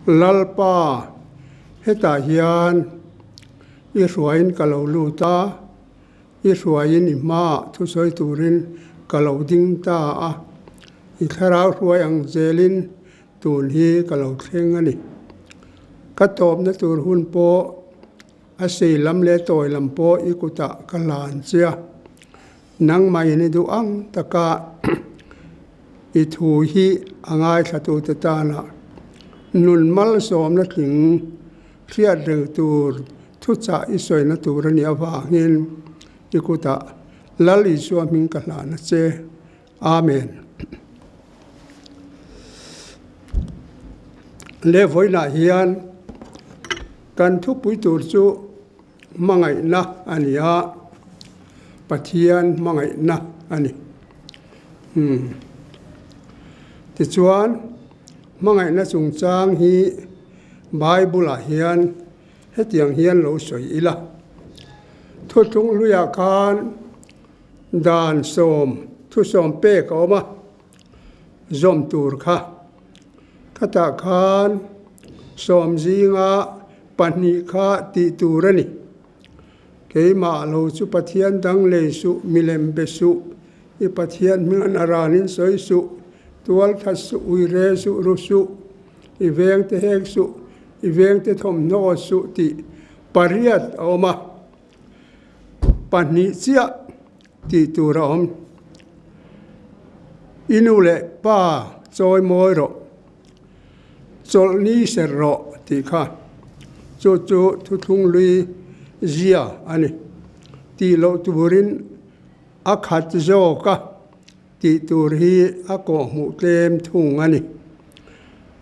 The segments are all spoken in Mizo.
Lalpa, hetah hian i hruaiin ka lo lut a, i hruaiin i hmaah thusawi turin ka lo ding ta a, i thlarau hruai ang zelin tun hi ka lo thleng a ni. Ka tawpna tur hun pawh a sei lam leh tawi lam pawh i kutah ka hlan che a, nangmahin i duh ang taka i thu hi a ngaithlatute tana nun malsawmna tling hriat reng tur thuchah i sawina tur a nih avangin i kutah Lal Isua hming ka hlan a che. Amen. Le vawiinah hian kan thupui tur chu hmangaihna a ni a, Pathian hmangaihna a ni. Hmm. Tichuan, hmangaihna chungchang hi Bible-ah hian hetiang hian lo sawi ila. Thuthlung hluiah khan Dan sawm, thu sawm pek a awm a, zawm tur kha. Khatah khan sawm zinga pahnih kha tih tur a ni. Keimah lo chu Pathian dang lei suh, milem be suh, i Pathian hming an aranin sawi suh, tual that suh, ui re suh, ru suh, i vengte hek suh, i vengte thawmhnaw suh tih pariat a awm a. Pahnih chiah tih tur a awm. I nu leh pa chawi mawi rawh, chawlh ni ser rawh tih kha chu chu thuthlung lui zia a ni. Tih loh turin a khat zawk a tih tur hi a kawhhmuh tlem thung a ni.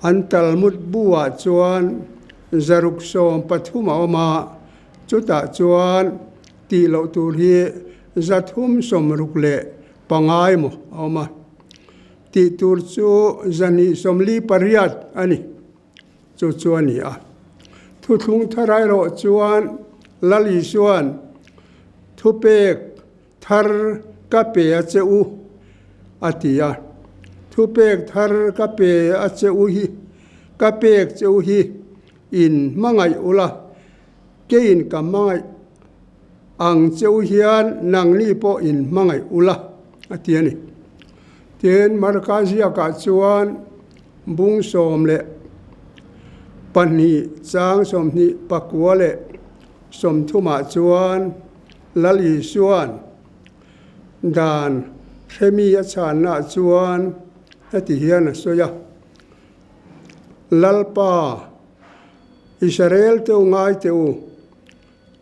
An Talmud bu-ah chuan zaruk 13 a awm a, chutah chuan tih loh tur hi 365 emaw a awm a. Tih tur chu 248 a ni. Chu chu a ni a. Thuthlung thar erawh chuan Lal Isua'n thupek Thar ka pe a che u, a ti a. Thupek thar ka pe a che u hi, ka pek che u hi in hmangaih ula, keiin ka hmangaih ang che u hian nangni pawh in hmangaih ula, a ti a ni. Tin, Marka ziakah chuan bung 12 chang 29 leh 30ah chuan, Lal Isua'n dan hremi a chhannaah chuan heti hian a sawi a, Lalpa, Israel te u ngai teh u,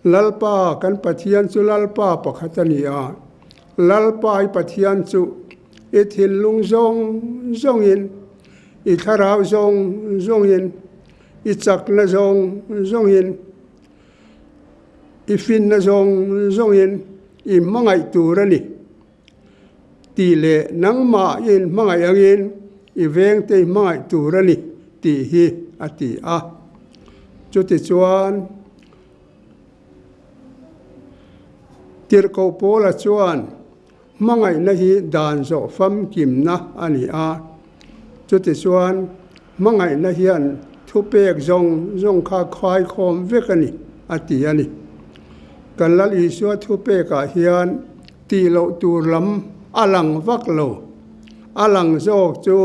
Lalpa kan Pathian chu Lalpa pakhat a ni a, Lalpa i Pathian chu i thinlung zawng zawngin, i thlarau zawng zawngin, i chakna zawng zawngin, I finna zawng zawngin i hmangaih tur a ni tih leh nangmah i inhmangaih angin i vengte i hmangaih tur a ni tih hi a ti a. Chutichuan, Tirhkoh Paula chuan hmangaihna hi dan zawh famkimna a ni a. Chutichuan, hmangaihna hian thupek zawng zawng kha khaikhawm vek a ni, a ti a ni. Kan Lal Isua thupekah hian tih loh tur lam a lang vak lo. A lang zawk chu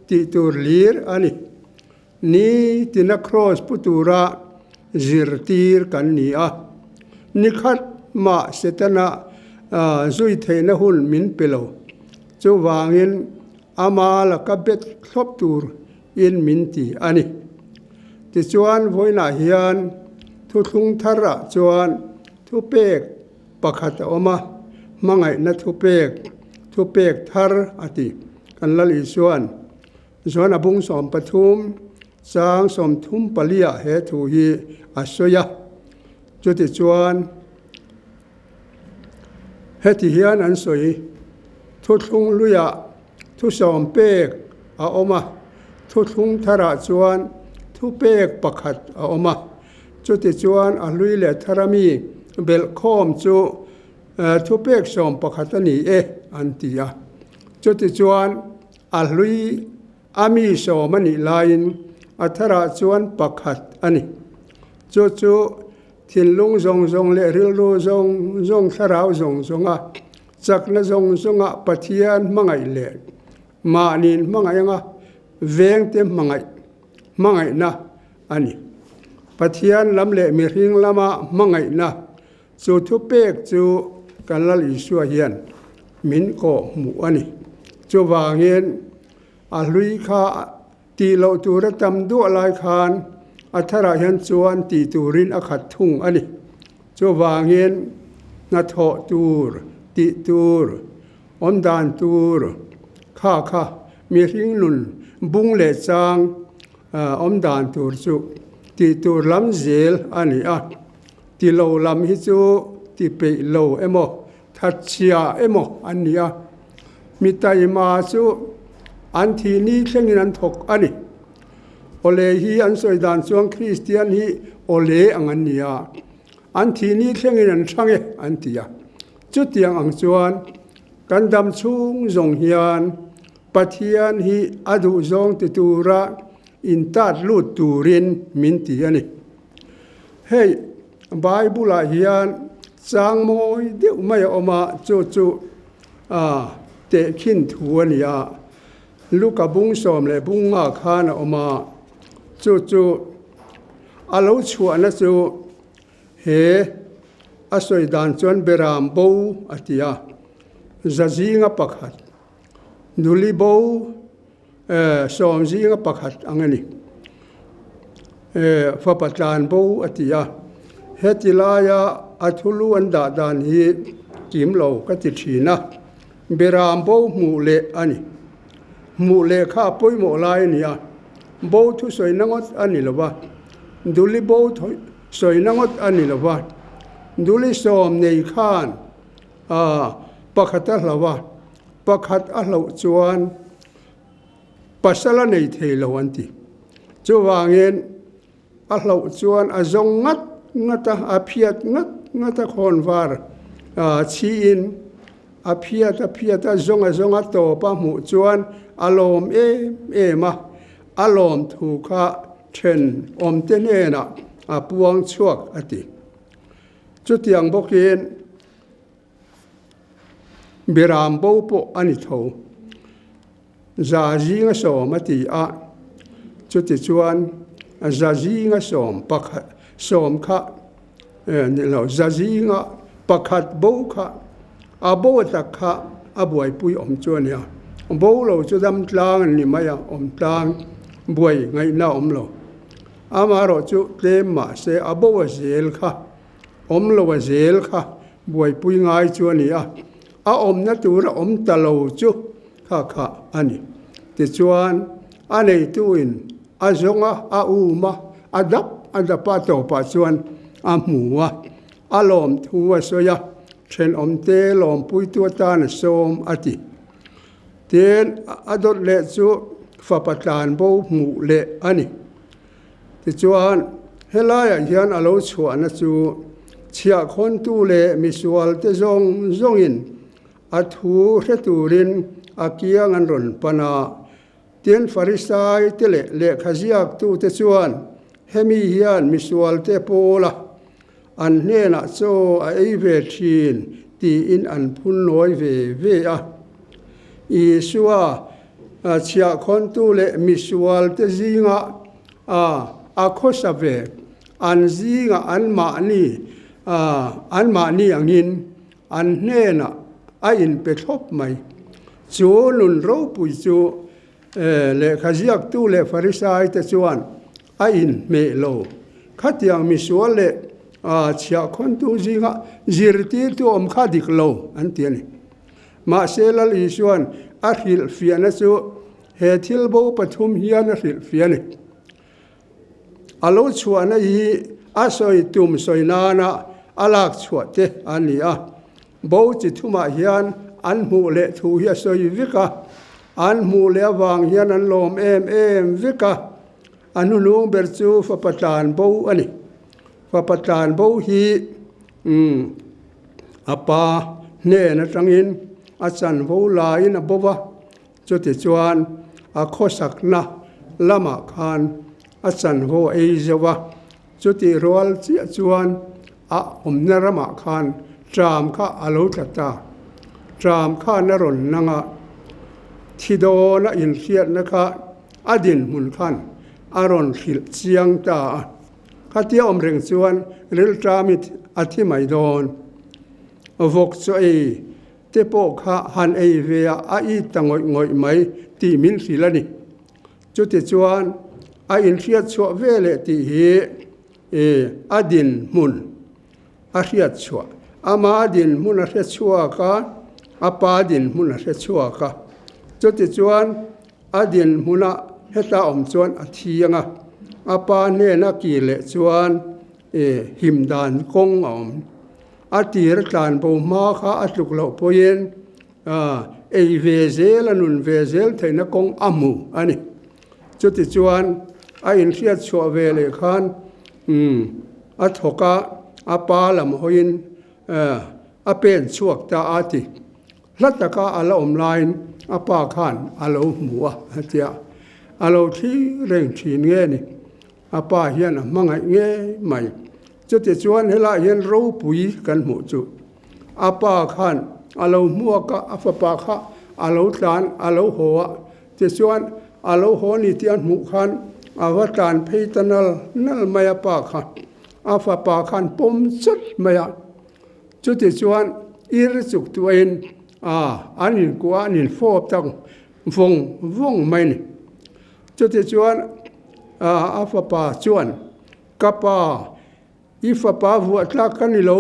tih tur lir a ni. Ni tina kraws pu tura zirtir kan ni a, ni khat mah Setana zui theihna hun min pe lo. Chuvangin ama laka bet thlawp tur in min ti a ni. Tichuan vawiinah hian thuthlung tharah chuan thupek pakhat a awm a, hmangaihna thupek, thupek thar a ti. Kan Lal Isua'n Chuan a bung 13 chang 34 ah he thu hi a sawi a. Chutichuan heti hian an sawi, Thuthlung luiah thu sawm pek a awm a, thuthlung tharah chuan thu pek pakhat a awm a. Chutichuan a hlui leh thara mi belhkhawm chu thupek 11 a ni e, an ti a. Chutichuan A hlui a mi sawm a nih laiin A tharah chuan pakhat a ni. Chu chu thinlung zawng zawng leh rilru zawng zawng, thlarau zawng zawnga chakna zawng zawnga Pathian hmangaih leh mahniin hmangaih anga vengte hmangaih hmangaihna a ni. Pathian lam leh mihring lama hmangaihna chu thupek chu kan Lal Isua hian min kawh hmuh a ni. Chuvangin a hlui kha tih loh tura tam duah lai khan a tharah hian chuan tih turin a khat thung a ni. Chuvangin hnathawh tur, tih tur, awm dan tur kha kha mihring nun bung leh chang awm dan tur chu tih tur lam zel a ni a. Ti lo lam hi chu ti peih lo emaw, thatchhia emaw an ni a. Mi taima chu an thih ni thlengin an thawk a ni. Awle hi an sawi dan chuan Kristian hi awle ang an ni a, an thih ni thlengin an hrang e an ti a. Chutiang ang chuan kan dam chhung zawng hian Pathian hi a duhzawng ti tura intat lut turin min ti a ni. Hei Bible ah hian chang mawi deuh mai a awm a, chu chu tehkhin thu a ni a. Luka bung sawm leh bung nga khan a awm a, chu chu a lo chhuahna chu he a sawi dan chuan Beram bo a ti a, za zinga pakhat, nuli bo sawm zinga pakhat ang a ni. Fapa tlan bo a ti a, heti laia a thulu an dah dan hi kim lo ka ti thin a. Beram bo hmuh leh a ni. Hmuh leh kha a pawimawh lai a ni a, bo thu sawina ngawt a ni lo va, Duli bo sawina ngawt a ni lo va, Duli sawm nei khan pakhat a hloh a, pakhat a hloh chuan pasal a nei thei lo an ti. Chuvangin A hloh chuan a zawng ngat ngat a, a phiat ngat ngat a khawnvar chhiin a phiat a phiat a, zawng a zawng a tawp a hmuh chuan a lawm em em a, a lawm thu kha then awmte hnenah a puang chhuak a ti. Chutiang bawkin Biram bo pawh a ni tho. Za zinga sawm a ti a, chutichuan za zinga sawm pakhat sawm kha ni lo, za zinga pakhat bo kha a bo tak kha a buaipui awm chu a nia. Bo lo chu dam tlang an ni mai a, awm tlang buai ngaihna a awm lo. Amaherawhchu tlem mahse a bo a zel kha. Awm lo a zel kha buaipui ngai chu a ni a, a awmna tur a awm ta lo chu kha kha a ni. Tichuan, a neituin a zawng a, a um a, a dap a dap a tawpah chuan a hmu a, a lawmthu a sawi a, thenawmte lawmpuitu atan a sawm a ti. Tin, a dawt leh chu fapa tlanbo hmuh leh a ni. Tichuan, helaiah hian a lo chhuahna chu chhiahkhawntu leh misualte zawng zawngin a thu hre turin a kiang an rawn pan a. Tin, Farisaite leh lehkhaziaktute chuan hemi hian misualte pawla an hnenah chaw a ei ve thin tiin an phun nawi ve ve a. Isua chhiahkhawntu leh misualte zinga a khawsa ve, an zinga anmahni anmahni angin an hnenah a inpe thlawp mai. Chu nun ropui chu lehkhaziaktu leh Farisaite chuan A inhmeh lo. Khatiang misual leh chhiahkhawntu zinga zirtirtu awm kha dik lo an ti a ni. Mahse Lal Isuan a hrilhfiahna chu he thil bo pathum hian a hrilhfiah a ni. A lo chhuahna hi a sawi tum sawi nana a lak chhuah te a ni a. Bo chi thumah hian an hmuh leh thu hi a sawi vek a, an hmuh leh avang hian an lawm em em vek a. A hnuhnung ber chu fapa tlan bo a ni. Fapa tlan bo hi umm a pa hnen atangin a chanvo laiin a bo va, chutichuan a khawsakna lamah khan. a chanvo a ei zo a, chutih rual chiah chuan a awmna ramah khan ṭam kha a lo tla ta. Ṭam khan a rawn nang a, thi dawna inhriatna kha a dinhmun khan a rawn hrilh chiang ta a. Khatia awm reng chuan rilṭami a thi mai dawn. Vawk chaw ei te pawh kha han ei ve a, a it ta ngawih ngawih mai tih min hrilh a ni. Chutichuan a inhriat chhuah ve leh tih hi a dinhmun a hriat chhuah. Ama dinhmun a hre chhuak a, a pa dinhmun a hre chhuak a. Chutichuan a dinhmuna heta awm chuan a thiang a, a pa hnena kir leh chuan him dan kawng a awm. A tir a tlan bo hma kha a tluk loh pawhin ei ve zel a nun ve zel theihna kawng a hmu a ni. Chutichuan a inhriat chhuah ve leh khan a thawk a, a pa lam hawiin a pen chhuak ta a ti. Hla taka a la awm laiin a pa khan a lo hmu a, a tia. A lo thlir reng thin nge ni? A pa hian a hmangaih ngei mai. Chutichuan helaiah hian ropui kan hmuh chu. A pa khan a lo hmuak a, a fapa kha a lo tlan, a lo haw a. Tichuan a lo haw ni tih a hmuh khan a va tlan phei ta nal nal mai a pa kha. A fapa khan pawm chawt mai a. Chutichuan ir chuk tuahin a an inkuah a, an infawp ta vawng vawng mai a ni. Chutichuan a fapa chuan, Ka pa, i fapa vuah tlak ka ni lo.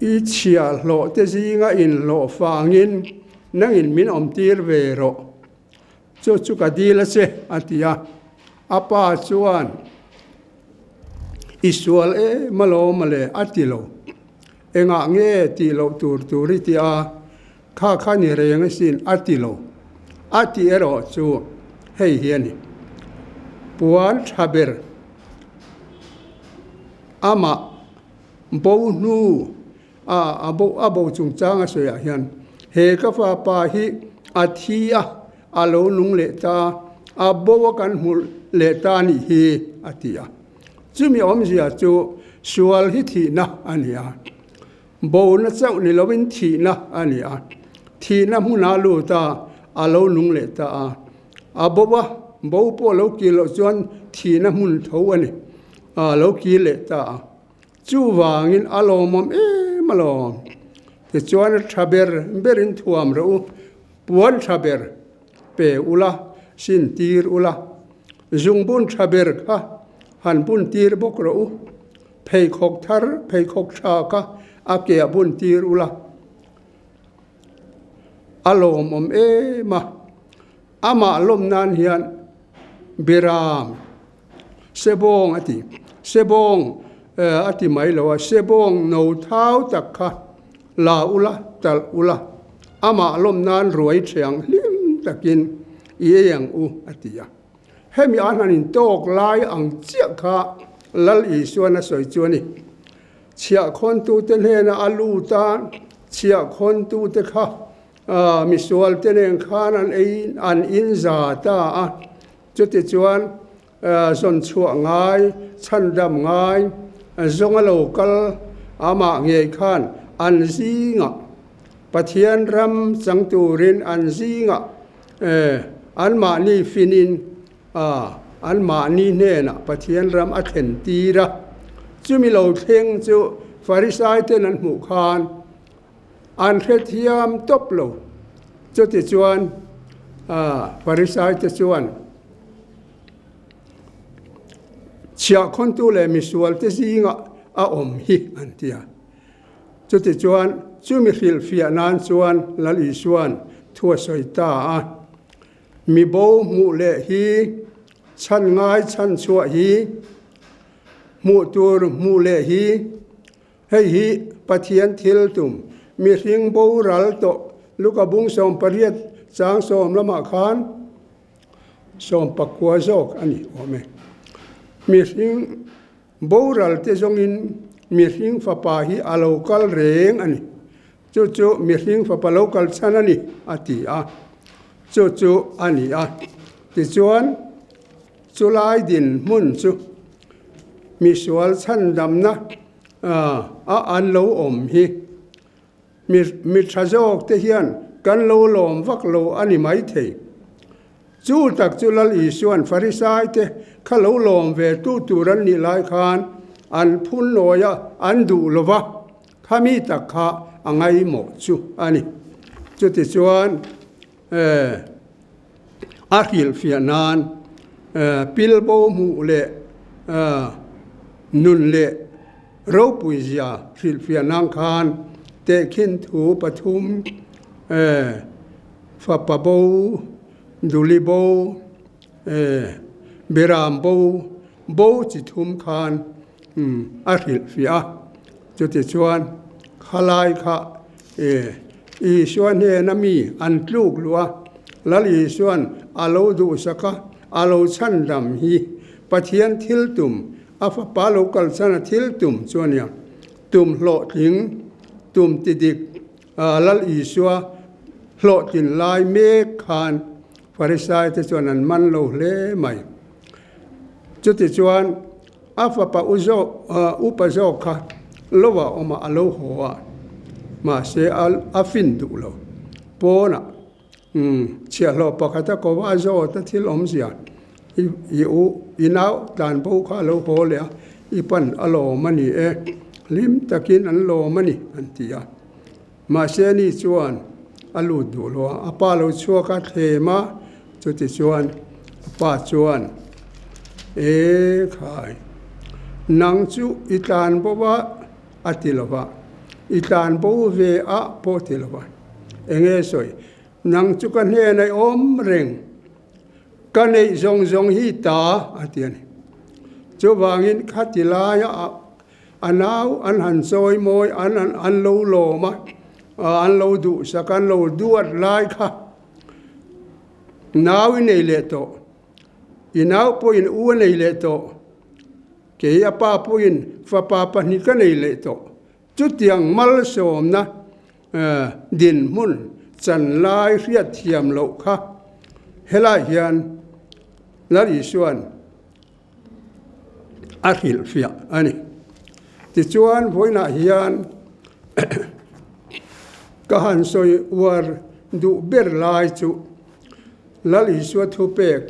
I chhiahhlawh te zinga inhlawh fangin nangin min awmtir ve rawh. Chu chu ka dil a che, a ti a. A pa chuan, I sual em alawm le, a ti lo. Engah nge tih loh tur tur i ti a, kha kha ni reng asin, a ti lo. A tih erawh chu hei hi a ni. Puan tha ber amah bo hnu a a bo a bo chungchang a sawiah hian he ka fapa hi a thi a, a lo nung leh ta, a bo a kan hmu leh ta a nih hi, a ti a. Chumi awmzia chu sual hi thihna a ni a, bona chauh ni lovin thihna a ni a, thihna hmunah lut a, a lo nung leh ta a, a bo a, bo pawh lo kir loh chuan thihna hmun tho a ni, a lo kir leh ta a. Chuvangin a lawmawm em alawm. Tichuan a tha ber berin thuam rawh u, puan tha ber pe ula, sin tir ula, zungbun tha ber kha han bun tir bawk rawh u, pheikhawk thar, pheikhawk tha kha a ke ah bun tir ula. A lawmawm em a, amah lawm nan hian Biram. Sebawng a ti. Sebawng a ti mai lo a, sebawng no thau tak kha la ula, talh ula, amah lawm nan ruai thiang hlim takin i ei ang u a ti a. Hemi a hnan in tawk lai ang chiah kha Lal Isuan a sawi chu a ni. Chhiahkhawntute hnena a lut a, chhiahkhawntute kha misualte nen khan an ei an inza ta a. Chutichuan, zawn chhuah ngai, chhandam ngai, zawnga lo kal amah ngei khan an zingah Pathian ram chang turin an zingah anmahni finin anmahni hnenah Pathian ram a thlen tir a. Chumi lo thleng chu Farisai ten an hmuh khan An hrethiam tawp lo. Chutichuan Pharisaite chuan chhiahkhawntu leh misualte zingah a awm hi an ti a. Chutichuan chumi hrilhfiah nan chuan Lal Isua'n thu a sawi ta a, Mi bo hmuh leh hi chhan ngai chhan chhuah hi, hmuh tur hmuh leh hi, Hei hi Pathian thil tum, mihring boral tawh Luka bung 18 chang sawm lamah khan sawmpakua zawk a ni awm e. Mihring boral te zawngin mihring fapa hi a lo kal reng a ni. Chu chu mihring fapa lo kal chhan a ni, a ti a. Chu chu a ni a. Tichuan, chulai dinhmun chu misual chhandamna a an lo awm hi mi mi tha zawk te hian kan lo lawm vak lo a ni maithei. Chu tak chu Lal Isuan Farisai te kha lo lawm ve tu tur an nih lai khan an phun nawi a, an duh lo va, khami tak kha a ngaimawh chu a ni. Chutichuan a hrilhfiah nan pilbo hmuh leh nun leh ropui zia hrilhfiah nan khan tehkhin thu pathum fapa bo, duli bo, beram bo, bo chi thum khan a hrilhfiah a. Chutichuan khalai kha Isua hnena mi an tluk luh a, Lal Isuan a lo duhsak a, a lo chhandam hi Pathian thil tum, a fapa lo kalsan a thil tum chu a nia. Tum hlawhtling, tum ti dik Lal Isua hlawhtlin lai mek khan Farisai te chuan an man lo hle mai. Chutichuan A fapa u zawk, upa zawk kha lo a awm a, a lo haw a, mahse a fin duh lo. Pawnah chhiahhlawh pakhat a ko a, a zawt a thil awmzia i u i nau tlanbo kha a lo haw leh a, i pan a lawm a ni e, hlim takin an lawm a ni an ti a. Mahse ani chuan a lut duh lo a, a pa lo chhuak a thlem a, chutichuan a pa chuan, E khai, nang chu i tlan bo a a ti lo va, i tlan bo ve a pawh ti lo va, enge sawi, nang chu ka hnenah i awm reng, ka neih zawng zawng hi i ta a ti a ni. Chuvangin khati laia a A nau an han chawi mawi, an han an lo lawm a, an lo duhsak, an lo duat lai kha nau i nei leh tawh, i nau pawhin u a nei leh tawh, kei a pa pawhin fapa pahnih ka nei leh tawh. Chutiang malsawmna dinhmun chan lai hriatthiam loh kha helai hian Lal Isua'n a hrilhfiah a ni. Tichuan vawiinah hian ka han sawi uar duh ber lai chu Lal Isua thupek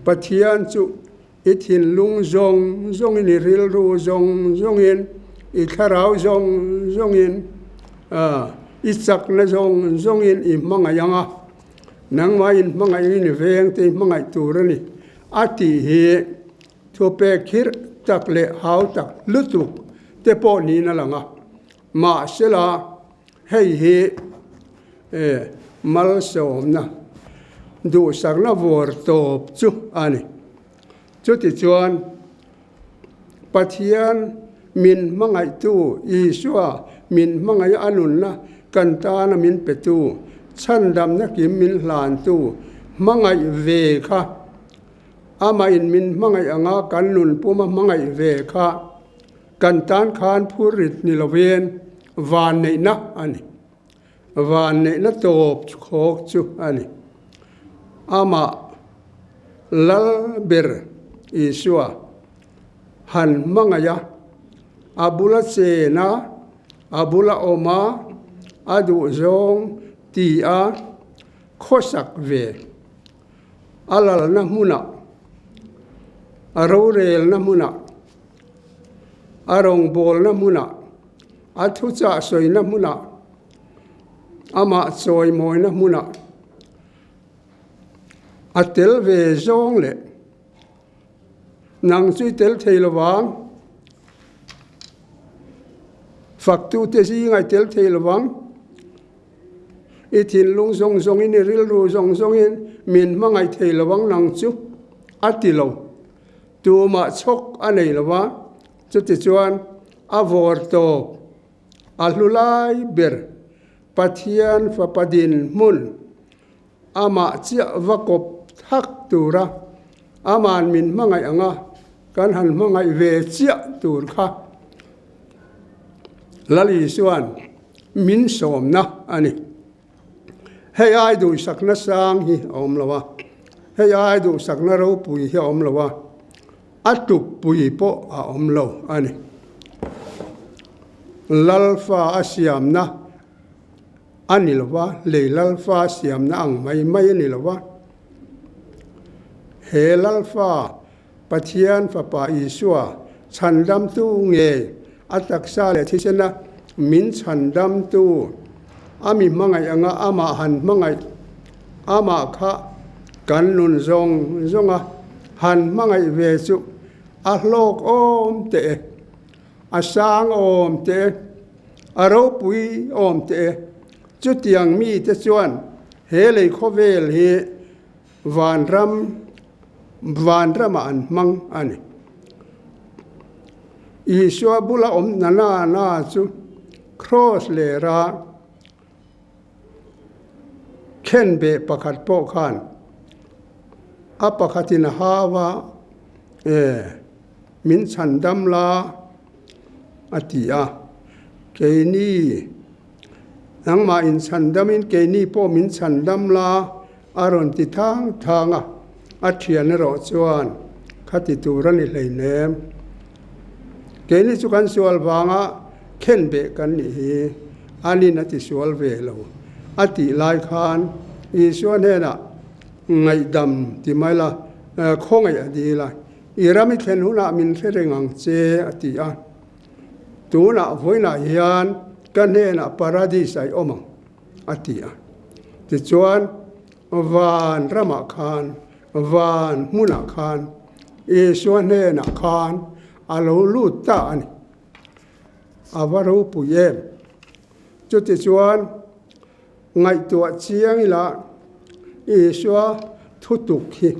Pathian chu i thinlung zawng zawngin i rilru zawng zawngin i thlarau zawng zawngin i chakna zawng zawngin i hmangaih ang a. Nangmah in hmangaih in veng te hmangaih tur a ni a tih hi thupek khirh tak leh hau tak lutuk te pawh niin a lang a. Mahsela hei hi malsawmna duhsakna vawr tawp chu a ni. Chutichuan Pathian min hmangaihtu Isua min hmangaih a nunna kan tana min petu, chhandamna kim min hlantu hmangaih ve kha, amahin min hmangaih anga kan nun puma hmangaih ve kha kan tan khan phurrit ni lovin vanneihna a ni. Vanneihna tawp khawk chu a ni. Amah Lal ber Isua han hmangaih a, a bula chen a, a bula awm a, a duhzawng ti a khawsak ve. A lalna hmunah, a rorelna hmunah, a rawngbawlna hmunah, A thuchah sawina hmunah, amah chawimawina hmunah a tel ve zawng leh nang chu i tel thei lo vang, faktute zingah i tel thei lo vang, i thinlung zawng zawngin, i rilru zawng zawngin min hmangaih thei lo vang nang chu a ti lo. Tumah chhawk a nei lo va, Chutichuan, a vawr tawp, a hlu lai ber Pathian Fapa dinhmun amah chiah va kawp thak tura aman min hmangaih anga kan han hmangaih ve chiah tur kha Lal Isuan min sawmna a ni. Hei ai duhsakna sang hi a awm lo a, hei ai duhsakna ropui hi a awm lo a, a tukpui pawh a awm lo a ni. Lalfa a siamna a ni lo va, lei lalfa siamna ang mai mai a ni lo va. He lalfa Pathian Fapa Isua chhandamtu nge a taksa leh thisena min chhandamtu a mi hmangaih anga amah han hmangaih amah kha kan nun zawng zawnga han hmangaih ve chu a hlawk awm teh e, a sang awm teh e, a ropui awm teh e. Chutiang mite chuan he lei khawvel hi Vanram, vanramah an hmang a ni. Isua bula awm na na na chu Kraws lera khenbeh pakhat pawh khan a pakhatin a hau a, E, min chhandam la, a ti a. Keini, nangmah inchhandamin keini pawh min chhandam la, A rawn ti thang thang a, a thian erawh chuan khati tur a ni hleinem. Keini chu kan sual vanga khenbeh kan nih hi, anin a ti sual ve lo a tih lai khan Isua hnenah ngaihdam ti mai la, khawngaih a dil a, I ram i thlen hunah min hre reng ang che a ti a. Tunah vawiinah hian ka hnenah Paradis a i awm ang. a ti a. Tichuan, van ramah khan, van hmunah khan, Isua hnenah khan a lo lut ta a ni. A va ropui em! Chutichuan, ngaihtuah chiang ila Isua thutuk hi,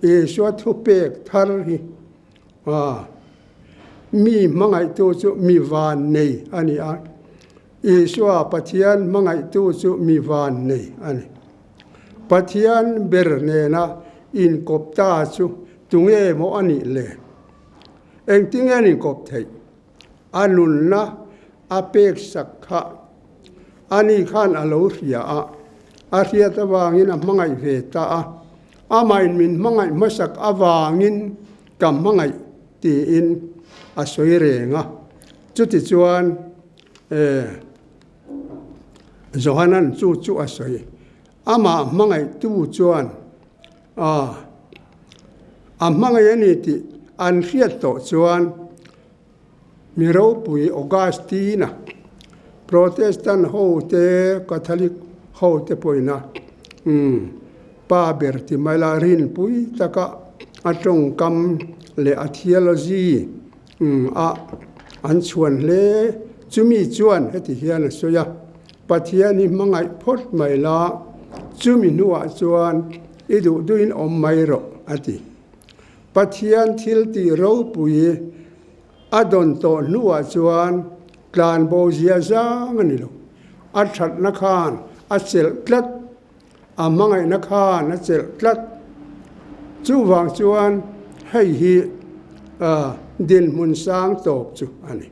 Isua thupek thar hi, a mi hmangaihtu chu mi van nei a ni a. Isua Pathian hmangaihtu chu mi van nei a ni. Pathian ber nena inkawp ta chu tunge maw a nih le? Engtinge an inkawp theih? A nunna a peksak kha ani khan a lo hria a, a hriat avangin a hmangaih ve ta a, amahin min hmangaih hmasak avangin ka hmangaih tiin a sawi reng a. Chutichuan, E, Johanan chu chu a sawi. Amah hmangaihtu chuan a a hmangaih a ni tih an hriat tawh chuan mi ropui Augustine-a, Protestant ho te, Catholic ho te pawhin a pa ber ti mai la rinpui taka a tawngkam leh a theology a an chhuan hle. Chumi chuan heti hian a sawi a, Pathian hi hmangaih phawt mai la, chumi hnuah chuan i duh duhin awm mai rawh, a ti. Pathian thil tih ropui a dawn tawh hnuah chuan tlanbo zia zang a ni lo. A thatna khan a chelh tlat, a hmangaihna khan a chelh tlat. Chuvang chuan hei hi dinhmun sang tawp chu a ni.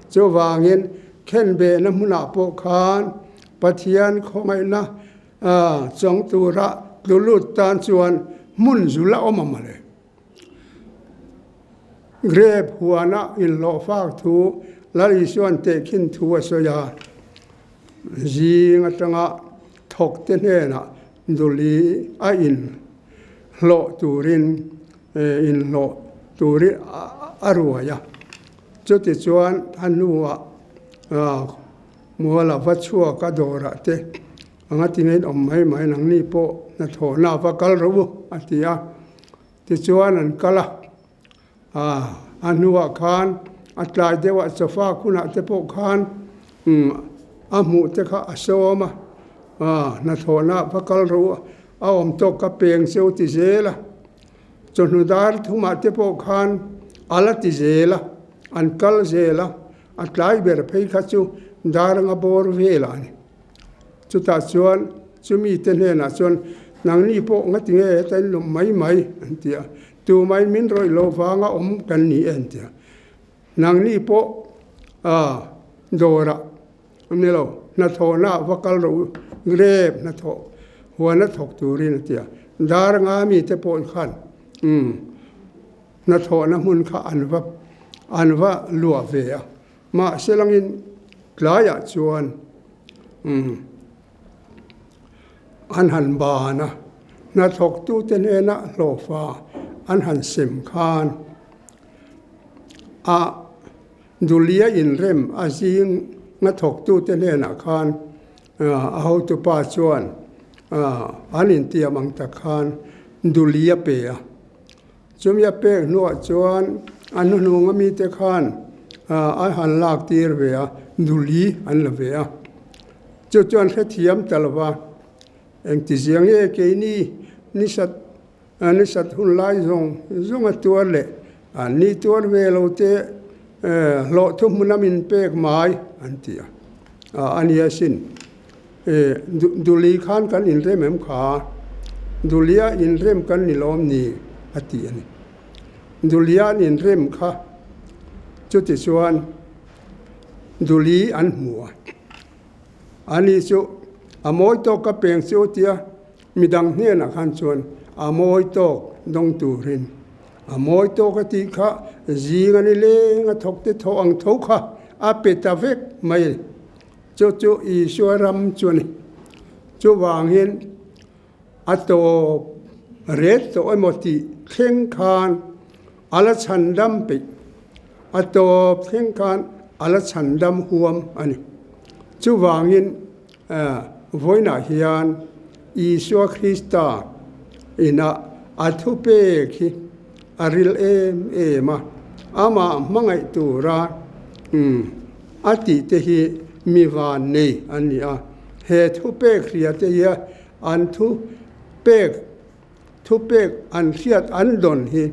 Chuvangin khenbehna hmunah pawh khan Pathian khawngaihna chawng tura tlu lut tan chuan hmun zul a awm a mawle. Grape huana inhlawhfak thu Lal Isua'n tehkhin thu a sawi a, zing atanga thawkte hnenah duli a inhlawh turin inhlawh turin a ruai a. Chutichuan a hnuah muala va chhuak a dawrah te Anga tingain awm mai mai nangni pawh hnathawhna a va kal rawh u a ti a. Tichuan an kal a, a hnuah khan a tlai deuhah chawfa hunah te pawh khan a hmuh te kha a sawm a, hnathawhna a va kal rawh u a awm tawk ka peng cheu ti zel a. Chawhnu dar thumah te pawh khan a la ti zel a, an kal zel a, a tlai ber phei kha chu dar anga bawr velah a ni. Chutah chuan chumi te hnenah chuan, Nangni pawh ngati nge heta in lawm mai mai? an ti a. Tumah in min rawih loh vanga awm kan ni e an ti a. Nangni pawh dawrah ni lo, hnathawhnaah va kal rawh u, Grep hnathawh huana thawk turin a ti a. Dar nga mite pawh khan umm hnathawhna hmun kha an va an va luah ve a. Mahse langin tlaiah chuan umm an han ban a, hnathawktute hnena hlawhfa an han sem khan a Dulia inrem a zing nga thawktute hnenah khan a hotupa chuan an intiam ang tak khan Duli a pe a. Chumi a pek hnuah chuan a hnuhnung a mite khan a han lak tir ve a, Duli an la ve a. Chu chuan hrethiam ta lo va, Engtizia nge keini nisat A nisat hun lai zawng zawng a tuar leh a ni tuar ve lo te hlawh thu hmun a min pek mai an ti a. A ni asin. Duli khan kan inrem em kha? Dulia inrem kan ni lawm ni? a ti a ni. Dulia an inrem kha chuti chuan Duli an hmu a. Ani chu a mawi tawk ka peng chu tia Midang hnenah khan chuan a mawi tawk dawng turin a mawi tawk a tih kha zing a ni leng a thawk te thaw ang tho kha a pe ta vek mai a ni. Chu chu Isua ram chu a ni. Chuvangin a tawp ret tawh emaw tih thleng khan a la chhandam peih, a tawp thleng khan a la chhandam huam a ni. Chuvangin Vawiinah hian Isua Krista inah a thupek hi a ril em em a, amah hmangaih tura a tihte hi mi van nei an ni a. He thupek hriate hi an thupek thupek an hriat an dawn hi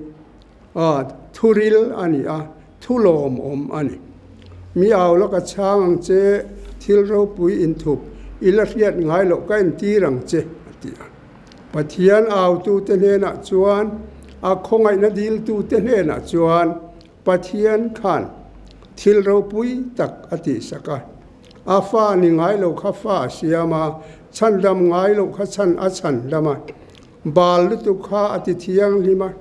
thuril a ni a, thu lawmawm a ni. Mi au laka chhang ang che, thil ropui inthup i la hriat ngai loh ka entir ang che, a ti a. Pathian autute hnenah chuan, a khawngaihna diltute hnenah chuan Pathian khan thil ropui tak a tihsak a. A fa ni ngai lo kha fa a siam a, chhandam ngai loh kha chhan a chhandam a. Bal lutuk kha a ti thianghlim a,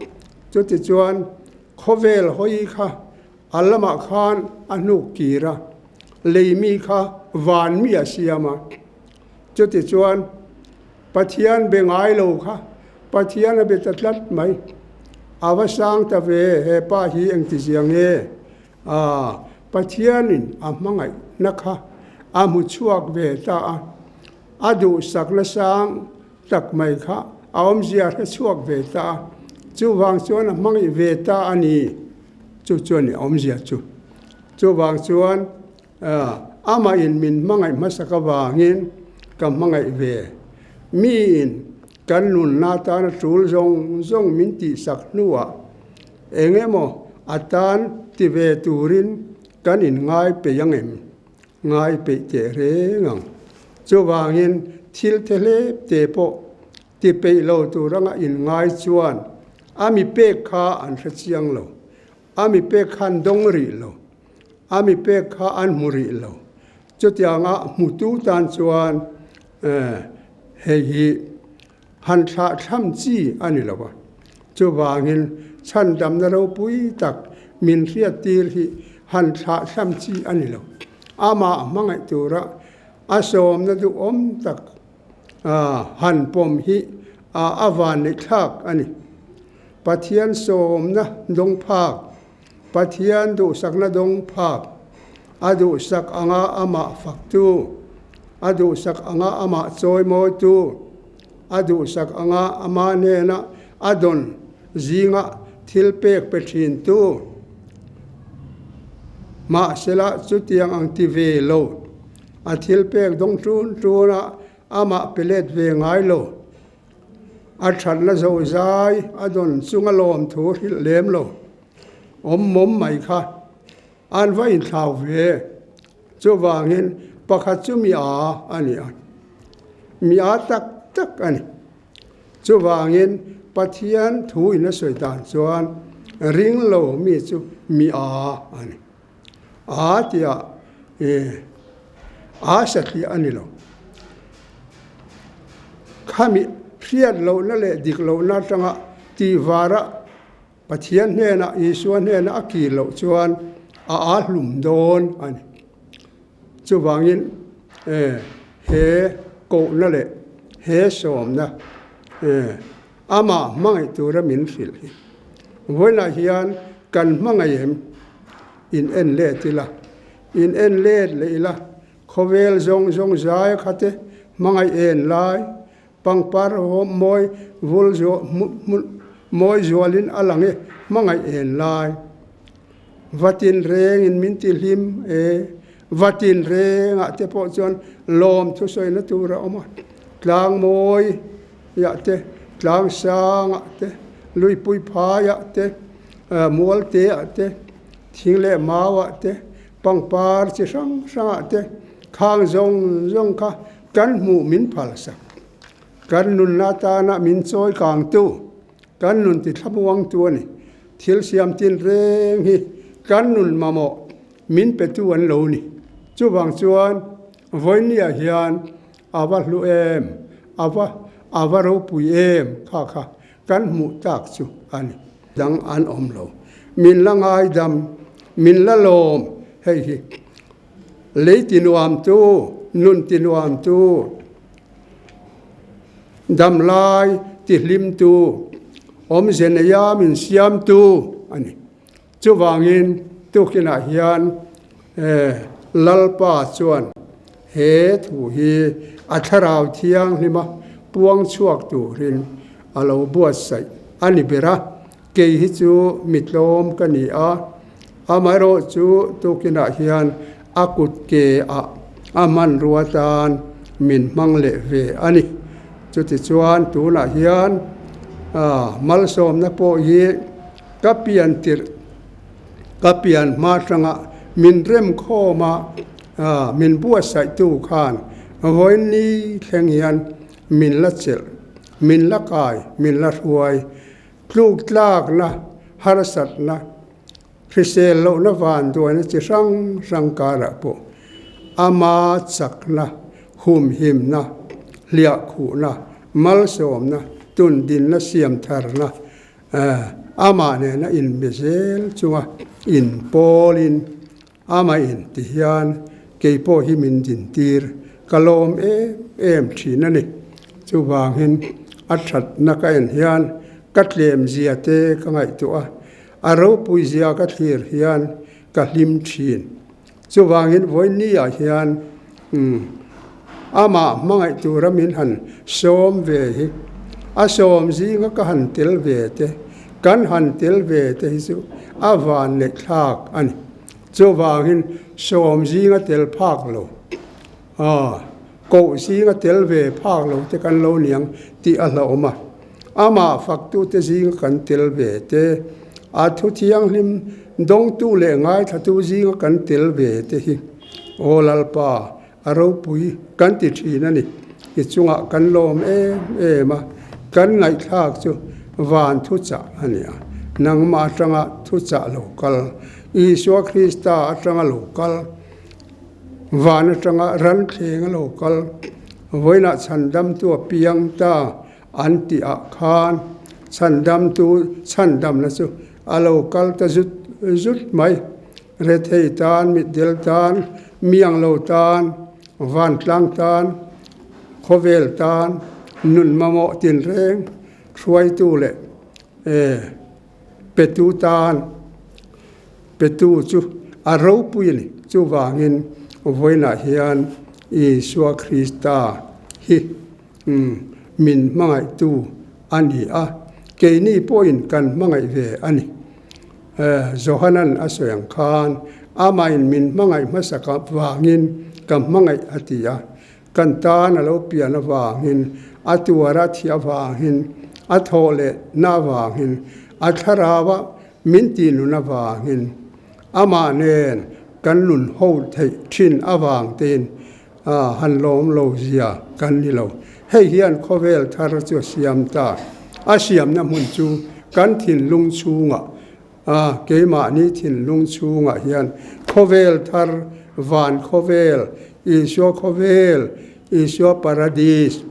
chutichuan khawvel hawi kha a lamah khan a hnuk kir a, lei mi kha van mi a siam a. Chutichuan Pathian be ngai lo kha Pathian a be ta tlat mai. A va sang ta ve, he pa hi engtizia nge? A, Pathianin a hmangaihna kha a hmu chhuak ve ta a, a duhsakna sang tak mai kha a awmzia hre chhuak ve ta a, chuvang chuan a hmangaih ve ta a ni. Chu chuan a awmzia chu. Chuvang chuan amahin min hmangaih hmasak avangin ka hmangaih ve. Miin kan nunna atana tul zawng zawng min tihsak hnuah eng emaw a tan ti ve turin kan inngai peih ang em? Ngai peih teh reng ang. Chuvangin thil te hlep te pawh ti peih lo tur anga inngai chuan a mi pek kha an hre chiang lo. A mi pek kha an dawng rih lo. A mi pek kha an hmu rih lo. Chutianga hmutu tan chuan hei hi han thlah thlam chi a ni lo a. Chuvangin chhandamna ropui tak min hriattir hi han thlah thlam chi a ni lo. Amah hmangaih tura a sawmna duhawm tak han pawm hi a vanneih thlak a ni. Pathian sawmna dawng phak, Pathian duhsakna dawng phak, a duhsak anga amah faktu, a duhsak anga amah chawimawitu, a duhsak anga amah hnena a dawn zinga thil pek pe thintu. Mahsela chutiang ang ti ve lo, a thil pek dawng tun tuna amah pe let ve ngai lo. A thatna zozai a dawn chunga lawmthu hrilh lem lo awm mawm mai kha an va inthlau ve. Chuvangin pakhat chu mi a a ni a, mi a tak tak a ni. Chuvangin Pathian thu in a sawi dan chuan ring lo mi chu mi a a ni. A tia a satliah a ni lo. Khami hriat lohna leh dik lohna atanga tihvara Pathian hnenah, Isua hnenah a kir loh chuan a aa hlum dawn a ni. Chuvangin he kohna leh he sawmna amah hmangaih tura min hrilh hi vawiinah hian kan hmangaih em? In en let ila, in en let leh ila, khawvel zawng zawng zai kha te hmangaih en lai, pangpar mawi vul mawi zualin a lang e, hmangaih en lai. Vatin rengin min ti hlim e, vatin rengah te pawh chuan lawm thusawina tur a awm a, tlang mawi ah te, tlang sangah te, luipui phaiah te, mualte ah te, thing leh mau ah te, pangpar chi hrang hrangah te, khang zawng zawng kha kan hmuh min phalsak. Kan nunna atana min chawi kangtu, kan nun ti thlamuangtu a ni. Thil siam tin reng hi kan nun mamawh min petu an lo ni. Chuvang chuan vawinia hian a va hlu em, a va a va ropui em kha kha kan hmuh tak chu a ni. Dang an awm lo. Min la ngaidam, min la lawm hei hi. Lei ti nuamtu, nun ti nuamtu, damlai ti hlimtu, awmze neia min siamtu a ni. Chuvangin tukinah hian Lalpa chuan he thu hi a thlarau thianghlima puang chhuak turin a lo buatsaih a ni ber a. Kei hi chu mi tlawm ka ni a, amaherawh chu tukinah hian a kut ke ah a hmanrua tan min hmang leh ve a ni. Chutichuan tunah hian malsawmna pawh hi ka pian tirh, ka pian hma atanga min remkhawm a, min buatsaihtu khan vawiin thleng hian min la chelh, min la kai, min la hruai. Tluk tlakna, harsatna, hrisel lohna vanduaina chi hrang hrang karah pawh ama chakna, humhimna, hliahkhuhna, malsawmna, tundinna, siamtharna amah nena inbe zel chunga inpawlin Amah in ti hian kei pawh hi min dintir ka lawm em em thin a ni. Chuvangin a thatna ka en hian ka tlem zia te ka ngaihtuah a, a ropui zia ka thlir hian ka hlim thin. Chuvangin vawiin ah hian amah hmangaih tura min han sawm ve hi, a sawm zinga ka han tel ve te, kan han tel ve te hi chu a vanneih thlak a ni. Chuvangin sawm zinga tel phak lo, koh zinga tel ve phak lo te kan lo niang tih a hlauhawm a. Amah faktute zinga kan tel ve te, a thu thianghlim dawngtu leh ngaithlatu zinga kan tel ve te hi Aw Lalpa, a ropui kan ti thin a ni. I chungah kan lawm em em a, kan ngaihthlak chu van thuchah a ni a. Nangmah atanga thuchah lo kal, Isua Krista atanga lo kal, van atanga ranthleng a lo kal, vawiinah chhandamtu a piang ta an tih ah khan chhandamtu chhandamna chu a lo kal ta zut zut mai. Rethei tan, mitdel tan, miang lo tan, vantlang tan, khawvel tan, nun mamawh tinreng hruaitu leh petu tan, petu chu a ropui a ni. Chuvangin vawiinah hian Isua Krista hi min hmangaihtu a ni a, keini pawhin kan hmangaih ve a ni. Johanan a sawi ang khan amahin min hmangaih hmasak avangin ka hmangaih a ti a, kan tan a lo pian avangin, a tuar a thih avangin, a thawh leh na avangin, a thlarau a min tih nun avangin, amah nen kan nun ho theih thin avang tein han lawm lo zia kan ni lo. Hei hian khawvel thar chu a siam ta. A siamna hmun chu kan thinlung chhungah, keimahni thinlung chhungah hian khawvel thar, van khawvel, Isua khawvel, Isua paradis.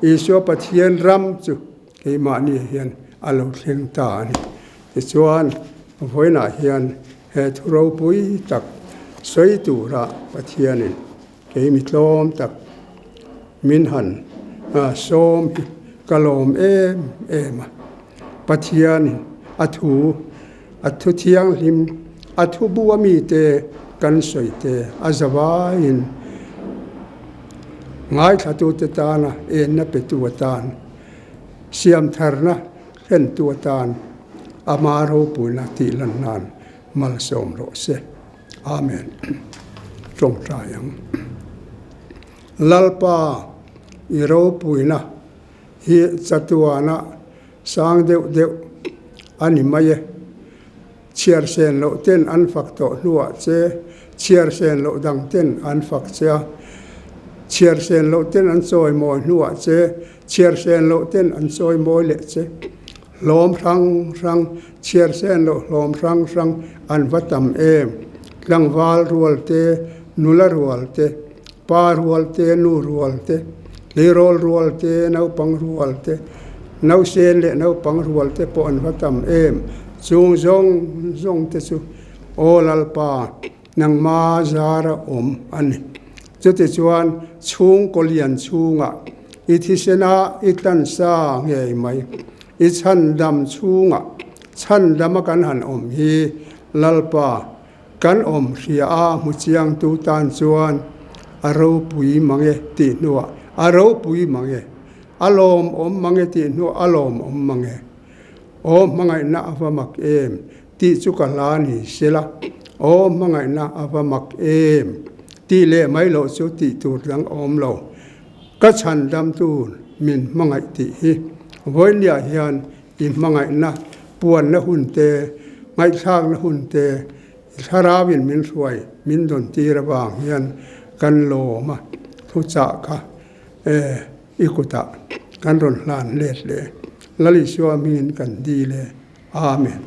Isua Pathian ram chu keimahni hian a lo thleng ta a ni. Tichuan, vawiinah hian he thu ropui tak sawi tura Pathianin kei mi tlawm tak min han sawm hi ka lawm em em a. Pathianin a thu, a thu thianghlim, a thu bu a mite kan sawi te a zavaiin ngaithlatute tana enna petu atan, siamtharna thlentu atan ama ropuina tih lan nan malsawm rawh se. Amen. Tawngtai ang. Lalpa i ropuina hi chatuana sang deuh deuh a ni mai e. Chhiar sen loh ten an fak tawh hnuah che, chhiar sen loh dang ten an fak che a. Chhiar sen loh ten an chawimawi hnuah che, chhiar sen loh ten an chawimawi leh che. Hlawm hrang hrang, chhiar sen loh hlawm hrang hrang an va tam em. Tlangval rual te, nula rual te, Pa rual te, nu rual te, tleirawl rual te, naupang rual te, nausen leh naupang rual te pawh an va tam em. Chung zawng zawng te chu Aw Lalpa, nangma zara awm a ni. Chutichuan chhungkaw lian chhungah i thisena i tlansa ngei mai. I chhandam chhungah chhandama kan han awm hi Lalpa Kan awm hria a hmu chiangtu tan chuan a ropui mang e tih hnuah a ropui mang e, a lawmawm mang e tih hnuah a lawmawm mang e. Aw hmangaihna a va mak em tih chu ka hla ni sela, aw hmangaihna a va mak em tih leh mai loh chu tih tur dang a awm lo. Ka chhandamtu min hmangaih tih hi vawiinniah hian I hmangaihna puanna hun te, ngaihthlakna hun te, i thlarauin min hruai, min dawn tir avang hian kan lawm a, thuchah kha e i kutah kan rawn hlan let leh. Lal Isua hmingin kan dil e. Amen.